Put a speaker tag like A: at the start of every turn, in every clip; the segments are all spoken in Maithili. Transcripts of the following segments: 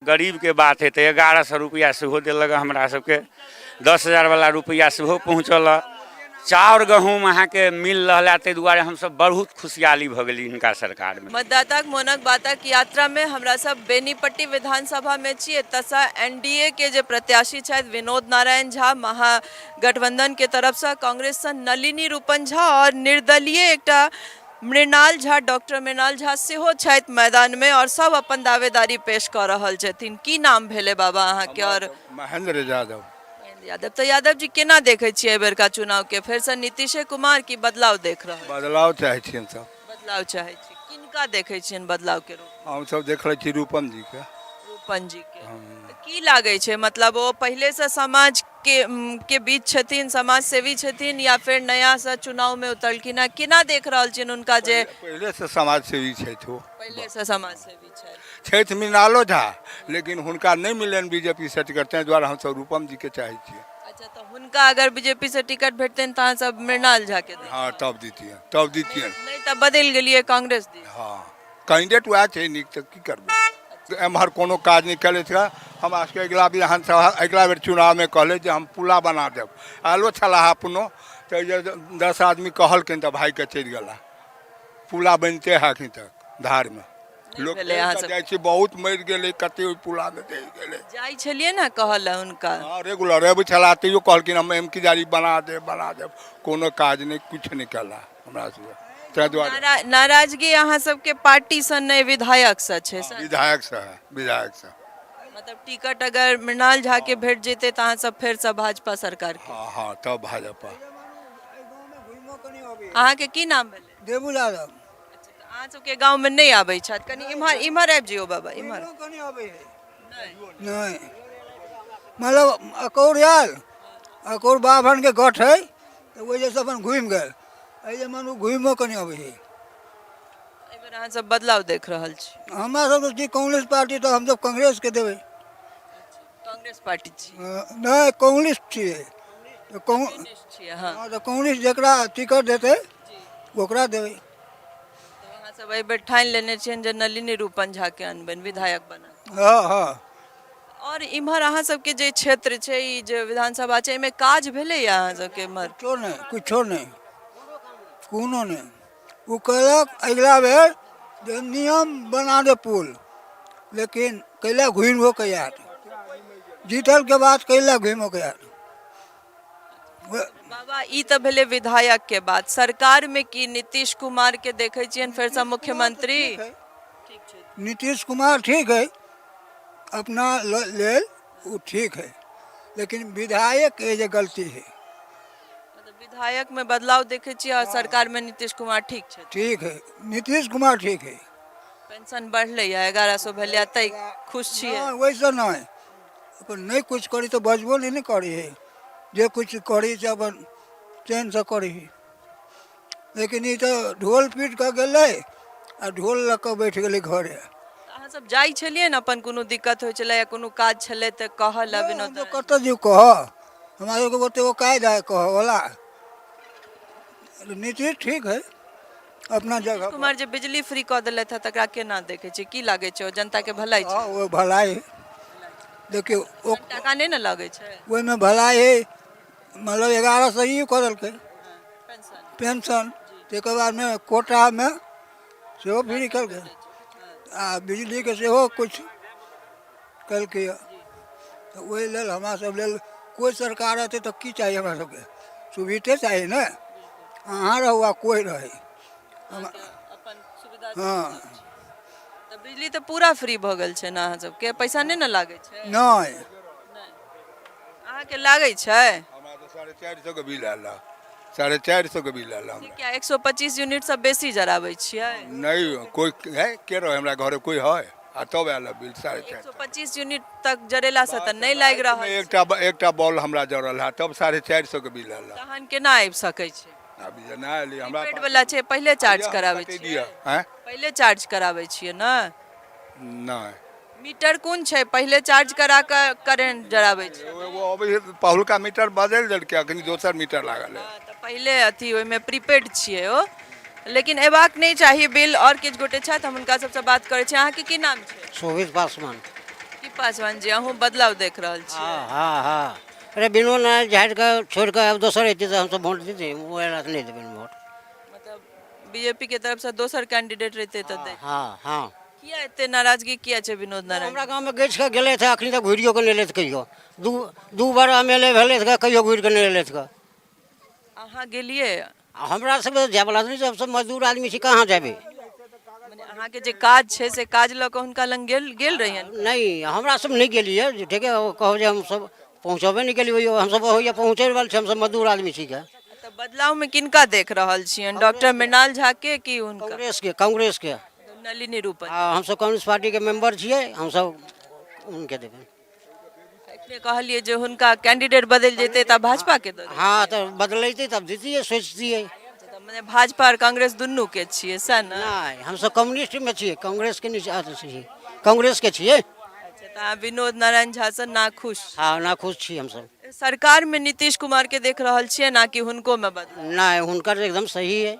A: गरीबके बात हइ तऽ 1100 रुपैआ सेहो देलक हमरा सबके। 10,000 वला रुपैआ सेहो पहुँचल हँ। चाउर गहूँम अहाँके मिल रहल है, ताहि दुआरे हमसब बहुत खुशहाली भऽ गेली हिनका सरकारमे।
B: मतदाताक मोनक बातक यात्रामे हमरा सब बेनीपट्टी विधानसभामे छी। एतऽसँ एनडीए के जे प्रत्याशी छथि विनोद नारायण झा महागठबंधन के तरफसँ, कांग्रेससँ नलिनी रूपन झा और निर्दलीय एकटा मृणाल झा, डॉक्टर मृणाल झा सेहो छथि मैदानमे और सब अपन दावेदारी पेश कऽ रहल छथिन। की नाम भेलै बाबा अहाँके? और
C: महेंद्र यादव।
B: महेंद्र यादव। तऽ यादव जी, केना देखै छियै एहि बेरका चुनावके? फेरसँ नीतीशे कुमार की बदलाव देख रहल?
C: बदलाव चाहै छी हमसब।
B: बदलाव चाहै छी। किनका देखै छियनि बदलावके रूप?
C: हमसब देख लै छी रूपम जीके।
B: रूपन जीके। तऽ की लागै छै, मतलब ओ पहिलेसँ समाज के बीच छथिन, समाज सेवी छथिन, या फेर नयासँ चुनावमे उतरलखिन हँ? केना देख रहल छियनि हुनका जे?
C: पहिलेसँ समाज सेवी छथि ओ।
B: पहिलेसँ समाज सेवी छथि।
C: छथि मृणालो झा, लेकिन हुनका नहि मिललनि बीजेपी से टिकट, ताहि दुआरे हमसब रूपम जीके चाहै छियै।
B: अच्छा, तऽ हुनका अगर बीजेपी से टिकट भेटतनि तऽ अहाँ सब मृणाल झा के देबै?
C: हँ, तब दितियनि, तब दितियनि।
B: नहि तऽ बदलि गेलियै कांग्रेस दिस?
C: हँ, कैंडिडेट वएह छै नीक, तऽ की करबै? एम्हर कोनो काज नहि केलथि हँ। हमरा सबके अगिला विधानसभा, अगिला बेर चुनावमे कहलै जे हम पुला बना देब। आयलो छलाह अपनो, तऽ जे 10 आदमी कहलखिन तऽ भागिके चलि गेला। पुला बनिते है अखन तक धारमे लोक
B: भेलै अहाँ सब?
C: जाइ छै, बहुत मरि गेलै, कते ओहि पुलामे दहि गेलै।
B: जाइ छलियै ने कहऽ लए हुनका?
C: हँ, रेगुलर अबै छलाह, तैयो कहलखिन हम एम की जारी बना देब, बना देब। कोनो काज नहि, किछु नहि केला हमरा सबके, ताहि दुआरे।
B: नाराजगी अहाँ सबके पार्टीसँ नहि, विधायकसँ छै सर?
C: विधायकसँ है, विधायकसँ।
B: मतलब टिकट अगर मृणाल झा के भेट जेतै तऽ अहाँ सब फेरसँ भाजपा सरकार के?
C: हँ, तब भाजपा।
B: अहाँके की नाम भेलै?
D: देबू यादव।
B: अच्छा, तऽ अहाँ सबके गाँवमे नहि आबै छथि? कनि इम्हर इम्हर आबि जइयौ बाबा, इम्हर।
D: कनि अबै है नहि, मतलब अकौर आयल, अकौर बाभनके गठ है तऽ ओहि जे अपन घुमि गेल। एहि जे मानू घुमिओ कनि अबै है।
B: एहि बेर अहाँ सब बदलाव देख रहल छी?
D: हमरा सब तऽ छी कांग्रेस पार्टी, तऽ हमसब कांग्रेसके देबै।
B: कांग्रेस पार्टी छी?
D: नहि, कांग्रेस छियै तऽ
B: कम्युनिस्ट छियै? हँ।
D: हँ, तऽ कांग्रेस जकरा टिकट देतै ओकरा देबै।
B: तऽ अहाँ सब एहि बेर ठानि लेने छियनि जे नलिनी रूपन झा के अनबनि विधायक बना?
D: हँ।
B: और इम्हर अहाँ सबके जे क्षेत्र छै, ई जे विधानसभा छै, एहिमे काज भेलैया अहाँ सबके इम्हर?
D: किछो नहि, किछो नहि, कोनो नहि। ओ कहलक अगिला बेर जे नियम बना दे पुल, लेकिन कैला घुमिओ के आयत? जीतल के बाद कैला घुमिओ के आयत?
B: बाबा, ई तऽ भेलै विधायक के बात। सरकार में की नीतीश कुमार के देखै छियनि फेरसँ मुख्यमंत्री?
D: ठीक छै, नीतीश कुमार ठीक है, अपना लेल ओ ठीक है, लेकिन विधायक के जे गलती है।
B: मतलब विधायक में बदलाव देखै छियै और सरकार में नीतीश कुमार ठीक छै?
D: ठीक है, नीतीश कुमार ठीक है।
B: पेंशन बढ़लै है, 1100 भेलै, तै खुश छियै?
D: नहि, वैसे नहि। अपन नहि किछु करी तऽ बजबो नहि ने करी है। जे किछु करी से अपन चैनसँ करी है, लेकिन ई तऽ ढोल पीट कऽ गेलै आ ढोल लऽ कऽ बैठ गेलै घरे।
B: अहाँ सब जाइ छलियै ने, अपन कोनो दिक्कत होइ छलै या कोनो काज छलै तऽ कहऽ लए विनोद?
D: हम कतऽ जीव कहऽ, हमरा सबके ओते औकात है कहऽवला? नीतीश ठीक है अपना जगह पर।
B: कुमार जे बिजली फ्री कऽ देलथि हँ, तकरा केना देखै छियै? की लागै छै, ओ जनताके भलाई छै?
D: हँ, ओ भलाई है। देखियौ, ओ
B: टाका नहि ने लगै छै।
D: ओहिमे भलाई है, मतलब 1100 ई कऽ देलकै
B: पेंशन,
D: पेंशन, ताहिके बादमे कोटामे सेहो फ्री केलकै आ बिजलीके सेहो किछु केलकै। तऽ ओहि लेल हमरा सब लेल कोइ सरकार अयतै तऽ की चाही? हमरा सबके सुविधे चाही ने। अहाँ रहू आ कोइ रहै।
B: अपन सुविधा।
D: हँ।
B: तऽ बिजली तऽ पूरा फ्री भऽ गेल छै ने, अहाँ सबके पैसा नहि ने लागै छै?
D: नहि।
B: अहाँके लागै छै?
C: हमरा तऽ 450के बिल आयल हँ, 450के बिल आयल हमरा।
B: किया, 125 यूनिटसँ बेसी जराबै छियै?
C: नहि, कोइ है के रहे हमरा घरे, कोइ है आ तब आयल बिल 450।
B: 125 यूनिट तक जरेलासँ तऽ नहि लागि रहल छै।
C: एकटा बॉल हमरा जरल है, तब 450के बिल आयल।
B: तहन केना आबि सकै छै?
C: आब जे नहि एलै हमरा।
B: प्रीपेड वाला छै, पहिले चार्ज कराबै
C: कते
B: छियै?
C: दिअ आँय?
B: पहिले चार्ज कराबै छियै ने?
C: नहि।
B: मीटर कोन छै? पहिले चार्ज करा कऽ करेंट जराबै छियै?
C: एगो एगो अबै है, पहिलुका मीटर बदलि देलकै, अखनी दोसर मीटर लागल है।
B: हँ, तऽ पहिले अथी ओहिमे प्रीपेड छियै ओ, लेकिन एबाक नहि चाही बिल। आओर किछु गोटे छथि, हम हुनका सबसँ बात करै छी। अहाँके की नाम छै?
E: शोभित पासवान।
B: की पासवान जी, अहूँ बदलाव देख रहल छी?
E: हँ हँ हँ, अरे विनोद नारायण झाड़िके छोड़ि कऽ आब दोसर अयतै तऽ हमसभ वोट देतै, ओ अयला तऽ नहि देबै वोट।
B: मतलब बीजेपी के तरफ से दोसर कैंडिडेट रहते तऽ दै?
E: हँ हँ।
B: किया एते नाराजगी किया छै विनोद नारायण?
E: हमरा गाँवमे गछि कऽ गेलथि हँ, अखनी तक घुरियो कऽ नहि एलथि कहियो। दू दू बार एम एल ए भेलथि गऽ, कहियो घुरि कऽ नहि एलथि गऽ।
B: अहाँ गेलियै?
E: आ हमरा सबके जायवला नहि, हमसभ मजदूर आदमी छी, कहाँ जेबै?
B: मने अहाँके जे काज छै से काज लऽ कऽ हुनका लग गेल गेल रहियनि?
E: नहि, हमरा सब नहि गेलियै। झूठेके कहब जे हमसभ पहुँचबे नहि केलियै। हमसभ होइए पहुँचै वाला छी, हमसभ मजदूर आदमी छी गऽ।
B: तऽ बदलावमे किनका देख रहल छियनि, डॉक्टर मृणाल झा के कि हुनका?
E: कांग्रेसके, कांग्रेसके।
B: नलिनी रूपन।
E: आ हमसभ कम्युनिस्ट पार्टीके मेम्बर छियै, हमसभ हुनके देबै।
B: एखने कहलियै जे हुनका कैंडिडेट बदलि जेतै तऽ भाजपा के दऽ देबै।
E: हँ, तऽ बदलैतै तब दितियै, सोचतियै।
B: तऽ मने भाजपा आओर कांग्रेस दुनू के छियै, सएह ने?
E: नहि, हमसभ कम्युनिस्टमे छियै, कांग्रेसके नहि अथी छियै, कांग्रेसके छियै।
B: अच्छा, तऽ अहाँ विनोद नारायण झासँ नाखुश?
E: हँ, नाखुश छी हमसभ।
B: सरकारमे नीतीश कुमारके देख रहल छियै ना कि हुनकोमे बदलाव?
E: नहि, हुनकर एकदम सही है,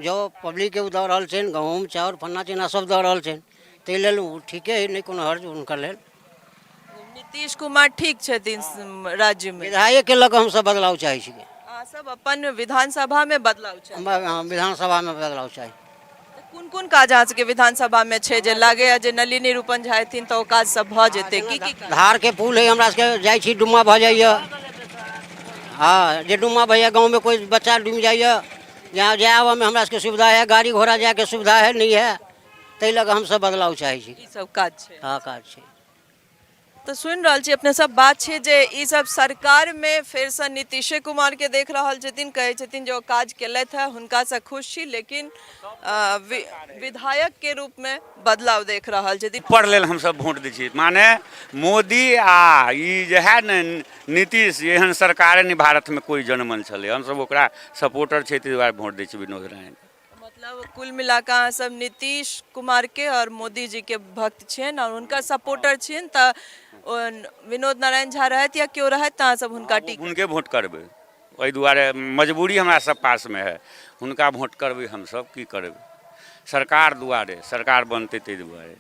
E: जो पब्लिकके ओ दऽ रहल छनि गहूँम चाउर फन्ना चिन्ना सब दऽ रहल छनि, ताहि लेल ओ ठीके हइ, नहि कोनो हर्ज हुनकर लेल।
B: नीतीश कुमार ठीक छथिन राज्यमे?
E: विधायकके लऽ कऽ हमसभ बदलाव चाहै छियै।
B: अहाँ सब अपन विधानसभामे बदलाव चाही?
E: हमरा विधानसभामे बदलाव चाही।
B: तऽ कोन कोन काज अहाँ सबके विधानसभामे छै जे लागैए जे नलिनी रूपन झा एथिन तऽ ओ काज सब भऽ जेतै? की की काज?
E: धारके पुल हइ, हमरा सबके जाइ छी डुम्मा भऽ जाइए। हँ, जे डुम्मा भऽ जाइए, गाँवमे कोइ बच्चा डुमि जाइए, यहाँ जाय आबऽमे हमरा सबके सुविधा है, गाड़ी घोड़ा जायके सुविधा है नहि है, ताहि लऽ कऽ हमसब बदलाव चाहै छी।
B: ई सब काज छै?
E: हँ, काज छै।
B: तऽ सुनि रहल छी अपने सब, बात छै जे ई सब सरकारमे फेरसँ नीतीशे कुमारके देख रहल छथिन, कहै छथिन जे ओ काज केलथि हेँ, हुनकासँ खुश छी, लेकिन विधायकके रूपमे बदलाव देख रहल छथिन।
A: पर लेल हमसब वोट दै छियै, माने मोदी आ ई जे है ने नीतीश, एहन सरकारे नहि भारतमे कोइ जनमल छलै। हमसब ओकरा सपोर्टर छै, ताहि दुआरे वोट दै छियै विनोद नारायण।
B: मतलब कुल मिला कऽ अहाँ सब नीतीश कुमारके आओर मोदी जीके भक्त छियनि आओर हुनकर सपोर्टर छियनि, तऽ विनोद नारायण झा रहथि या केओ रहथि तऽ अहाँ सब हुनका टीक
A: हुनके वोट करबै। ओहि दुआरे मजबूरी हमरा सब पासमे है, हुनका वोट करबै हमसब। की करबै, सरकार दुआरे, सरकार बनतै ताहि दुआरे।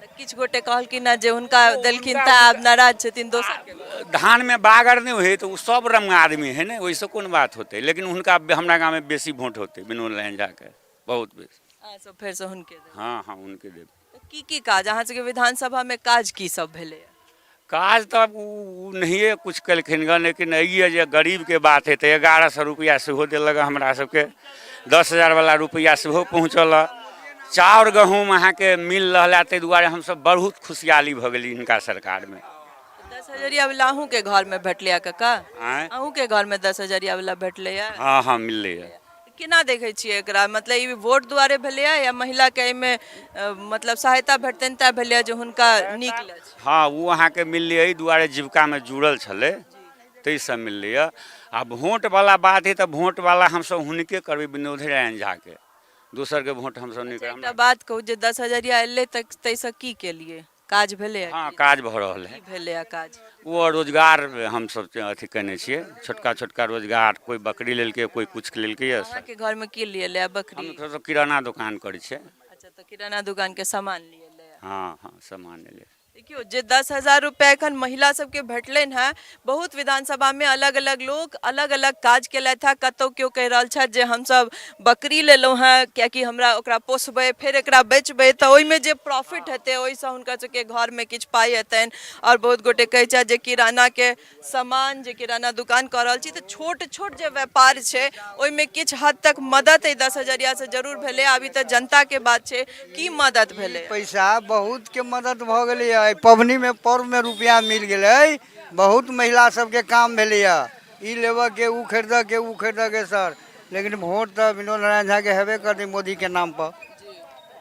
B: तऽ किछु गोटे कहलखिन हँ जे हुनका देलखिन तऽ आब नाराज छथिन दोसरके।
A: धानमे बागर नहि होइ तऽ ओ सब रंग आदमी है ने, ओहिसँ कोन बात होतै? लेकिन हुनका हमरा गाममे बेसी वोट होतै विनोद नारायण झाके, बहुत बेसी।
B: अहाँ सब फेरसँ हुनके देबै?
A: हँ हँ, हुनके देबै।
B: तऽ की की काज अहाँ सबके विधानसभामे काज की सब भेलैए?
A: काज तऽ ओ नहिए किछु केलखिन गऽ, लेकिन एहि जे गरीबके बात हइ तऽ 1100 रुपैआ सेहो देलक हमरा सबके, 10,000वला रुपैआ सेहो पहुँचल हँ, चाउर गहूँम अहाँके मिल रहल है, ताहि दुआरे हमसब बहुत खुशहाली भऽ गेली हिनका सरकारमे।
B: 10 हजरिया वला अहूँके घरमे भेटलैए काका?
A: आँय?
B: अहूँके घरमे 10 हजरिया वला भेटलैए?
A: हँ हँ, मिललैए।
B: केना देखै छियै एकरा? मतलब ई वोट दुआरे भेलैए या महिलाके एहिमे मतलब सहायता भेटतनि तैँ भेलैए जे हुनका नीक लगै?
A: हँ, ओ अहाँके मिललै एहि दुआरे, जीविकामे जुड़ल छलै ताहिसँ मिललैए। आ वोटवला बात हइ तऽ वोटवला हमसब हुनके करबै, विनोदे नारायण झाके, दोसरके वोट हमसब नहि करबै।
B: एकटा बात कहू जे 10 हजरिया एलै तऽ ताहिसँ की केलियै? काज भेलैए?
A: हँ, काज भऽ रहल है।
B: की भेलैए काज?
A: ओ रोजगार हमसब अथी केने छियै, छोटका छोटका रोजगार, कोइ बकरी लेलकै, कोइ किछु लेलकै।
B: अहाँके घरमे की लियेलै बकरी?
A: हम किराना दोकान करै छियै।
B: अच्छा, तऽ किराना दोकानके सामान लियेलै?
A: हँ हँ, सामान एलै।
B: देखियौ, जे 10,000 रुपैआ एखन महिला सबके भेटलनि हेँ, बहुत विधानसभामे अलग अलग लोक अलग अलग काज केलथि हेँ। कतहु केओ कहि रहल छथि जे हमसब बकरी लेलहुँ हेँ कियाकि हमरा ओकरा पोसबै, फेर एकरा बेचबै तऽ ओहिमे जे प्रॉफिट हेतै ओहिसँ हुनकर सबके घरमे किछु पाइ एतनि। आओर बहुत गोटे कहै छथि जे किरानाके सामान, जे किराना दुकान कऽ रहल छी, तऽ छोट छोट जे व्यापार छै ओहिमे किछु हद तक मदद एहि 10 हजरियासँ जरूर भेलै। अभी तऽ जनताके बात छै, की मदद भेलै?
F: पैसा बहुतके मदद भऽ गेलैए। एहि पबनीमे, पर्वमे रुपैआ मिल गेलै, बहुत महिला सबके काम भेलैए, ई लेबऽके, ओ खरीदऽके, ओ खरीदऽके सर। लेकिन वोट तऽ विनोद नारायण झाके हेबे करतै मोदीके नामपर।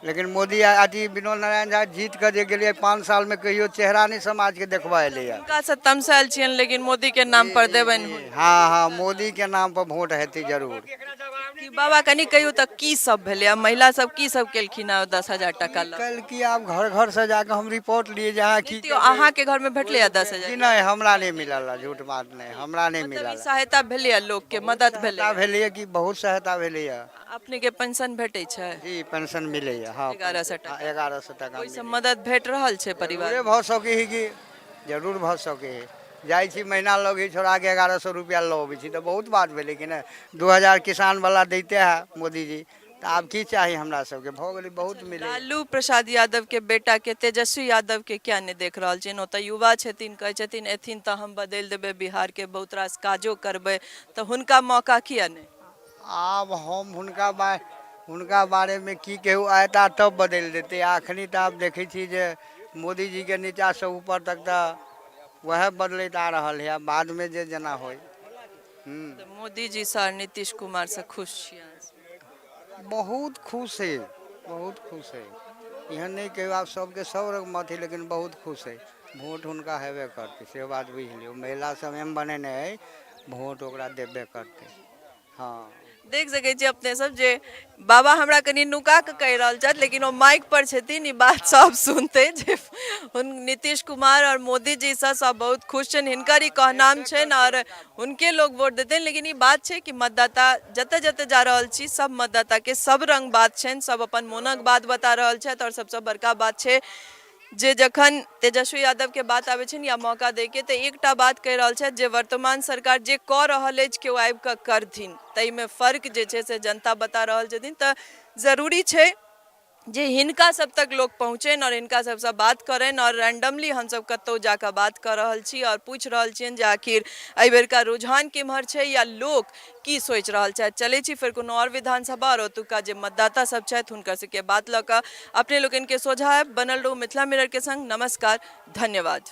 F: लेकिन मोदी अथी विनोद नारायण झा जीत कऽ जे गेलियै, 5 सालमे कहियो चेहरा नहि समाजके देखबऽ एलैए।
B: हुनकासँ तमसायल छियनि, लेकिन मोदीके नाम पर देबनि?
F: हँ हँ, मोदीके नाम पर वोट हेतै जरूर।
B: कि बाबा कनि कहियौ तऽ की सब भेलै आ महिला सब की सब केलखिन हँ 10,000 टका लऽ
F: कल की आब घर घर से जाके हम रिपोर्ट लिए जे अहाँ की
B: कऽ? अहाँके घरमे भेटलै 10,000?
F: जी नहि, हमरा नहि मिलल है, झूठ बात नहि, हमरा नहि
B: मतलब
F: मिलल
B: ई
F: है।
B: सहायता भेलैए लोकके, मदद भेलै?
F: सहायता भेलैए कि बहुत सहायता भेलैए।
B: अपनेके पेंशन भेटै छै?
F: जी, पेंशन मिलैए, हँ।
B: 1100 टका?
F: 1100 टका।
B: ओहिसँ मदद भेट रहल छै परिवार?
F: जरूरे भऽ सकै है कि जरूर भऽ सकै है। जाइ छी महीना लग छोड़ाके 1100 रुपैआ लऽ अबै छी तऽ बहुत बात भेलै कि नहि? 2000 किसानवला दैते है मोदीजी, तऽ आब की चाही हमरा सबके? भऽ गेलै, बहुत मिलै।
B: लालू प्रसाद यादव के बेटा के, तेजस्वी यादव के किया नहि देख रहल छियनि? ओतऽ युवा छथिन, कहै छथिन एथिन तऽ हम बदलि देबै बिहारके, बहुत रास काजो करबै, तऽ हुनका मौका किया नहि?
F: आब हम हुनका बारेमे की कहू, अयता तब बदलि देतै। अखनी तऽ आब देखै छी जे मोदीजीके नीचाँसँ ऊपर तक तऽ वएह बदलैत आ रहल है, आब बादमे जे जेना होइ।
B: तऽ मोदीजीसँ आओर नीतीश कुमारसँ खुश छी अहाँ?
F: बहुत खुश है, बहुत खुश है। एहन नहि कहियौ, आब सबके सब रंग मत है, लेकिन बहुत खुश है। वोट हुनका हेबे करतै, से बात बुझि लियौ। महिला सब एहन बनेने है, वोट ओकरा देबे करतै। हँ,
B: देख सकै छी अपने सब जे बाबा हमरा कनि नुका कऽ कहि रहल छथि, लेकिन ओ माइक पर छथिन, ई बात सब सुनतै जे हुन नीतीश कुमार आओर मोदीजीसँ सब बहुत खुश छनि, हिनकर ई कहनाम छनि आओर हुनके लोग वोट देतनि। लेकिन ई बात छै कि मतदाता जतऽ जतऽ जा रहल छी, सब मतदाताके सब रंग बात छनि, सब अपन मोनक बात बता रहल छथि। आओर सबसँ बड़का बात छै जे जखन तेजस्वी यादवके बात आबै छनि या मौका दैके, तऽ एकटा बात कहि रहल छथि जे वर्तमान सरकार जे कऽ रहल अछि, केओ आबि कऽ करथिन, ताहिमे फर्क जे छै से जनता बता रहल छथिन। तऽ जरूरी छै जे हिनका सब तक लोक पहुँचनि आओर हिनका सबसँ बात करनि। आओर रैंडमली हमसब कतहु जाकऽ बात कऽ रहल छी आओर पूछि रहल छियनि जे आखिर एहि बेरका रुझान केम्हर छै या लोक की सोचि रहल छथि। चलै छी फेर कोनो आओर विधानसभा आओर ओतुका जे मतदाता सब छथि, हुनकर सबके बात लऽ कऽ अपने लोकनिके सोझा आयब। बनल रहू मिथिला मिररके संग। नमस्कार, धन्यवाद।